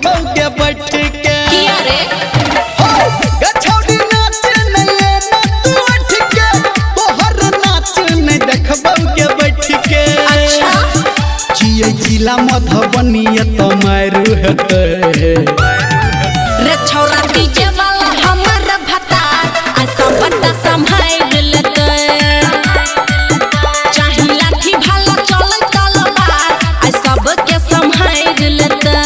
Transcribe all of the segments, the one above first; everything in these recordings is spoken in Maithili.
देखबौ के बैठ के। किया रे गे छौड़ी नाच नै एना तू उठ के, तोहर नाच नै देखबौ के बैठ के। अच्छा छियै जिला मधुबनी एतऽ मारू हेतै। रे छौरा डीजे वाला हमर भतार आ सबटा सम्हारि लेतै। चाही लाठी भाला चलै तलवार आ सबके सम्हारि लेतै।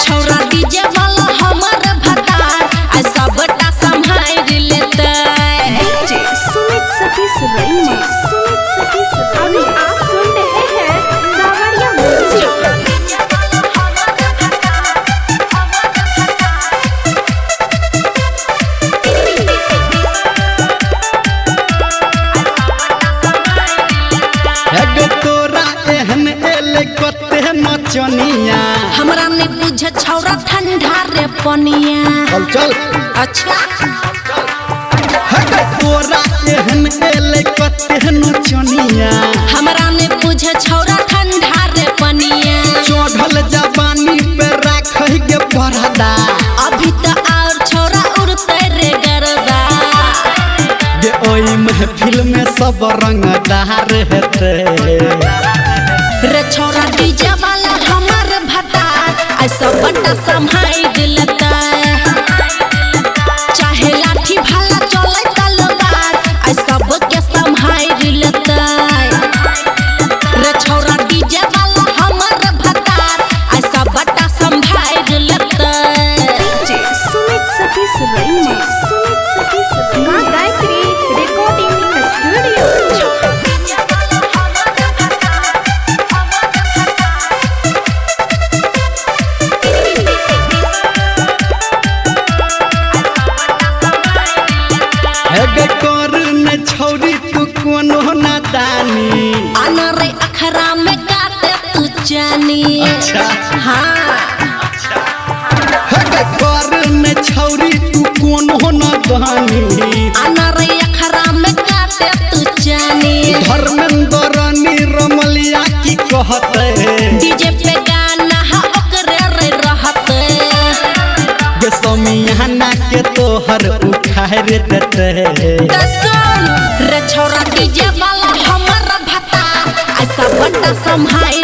छौरा डीजे वाला हमर भतार आ सबटा सम्हारि लेतै। डीजे सुमित सतीश रईमा, सुमित सतीश। अभी आप सुन रहे हैं सावरिया म्यूजिक। एगो तोरा एहन एलै कते नचनिया, हमरा नहीं बुझे छौरा ठंडा रे पनिया। चल चल। अच्छा हे तोरा एहन एलै कते नचनिया, हमरा नहीं बुझे छौरा ठंडा रे पनिया। चढ़ल जवानी पे राखै के पर्दा, अभी तो और छौरा उड़ते रे गरदा। गे ओई महफिल में सब रंगदार हेतै। रे छौरा डीजे वाला हमर भतार आ सबटा सम्हारि लेतै। चाहे लाठी भाला चलै तलवार आ सबके सम्हारि लेतै। रे छौरा डीजे वाला हमर भतार आ सबटा सम्हारि लेतै। डीजे सुमित सतीश रईमा, सुमित सतीश। मां गायत्री रिकॉर्डिंग स्टूडियो। हे कर न छौरी तू कोनो नादानी, आना रे अखरा में काटे तू जानी। अच्छा हाँ हे कर न छौरी तू कोनो नादानी, आना रे अखरा में काटे तू जानी। धर्मेंद्र रमलिया की कहतै, डीजे पे गाना हा ओकरे रे रहतै। गे समियाना के तोहर उखाड़ देतै। त सुन रे छौरा डीजे वाला हमर भतार आ सबटा सम्हारि